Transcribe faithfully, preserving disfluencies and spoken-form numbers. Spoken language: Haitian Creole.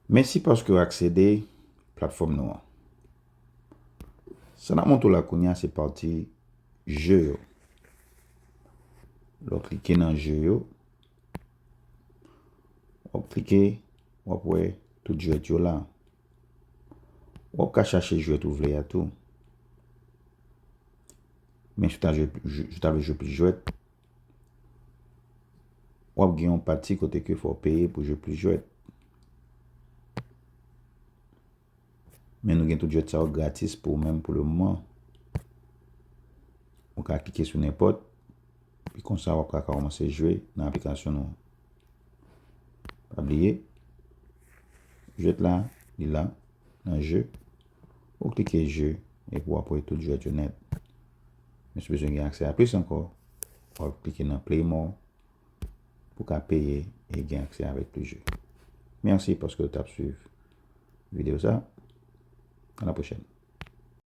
Mèsi paske w aksede platfòm nou an. Sa n ap montre w la kounye a se pati je yo. Lè w klike nan je yo, w ap klike, w ap wè tout jwèt yo la. W ap ka chache jwèt ou vle a tou. Men si w ta jwe, si w ta vle jwe plis jwèt, w ap gen yon pati kote ke fò w peye pou jwe plis jwèt. Men nou gen tout jwèt sa yo gratis pou ou menm pou le moman. Ou ka klike sou nenpòt, pi konsa w ap ka kòmanse jwe nan aplikasyon nou an. Pa bliye, jwèt la, li la, nan je. Ou klike je, epi w ap wè tout jwèt yo nèt. Men si w bezwen gen aksè a plis ankò, w ap klike nan Play More pou w ka peye e gen aksè avèk plis je. Mèsi paske w t ap swiv videyo sa. A la pwochèn.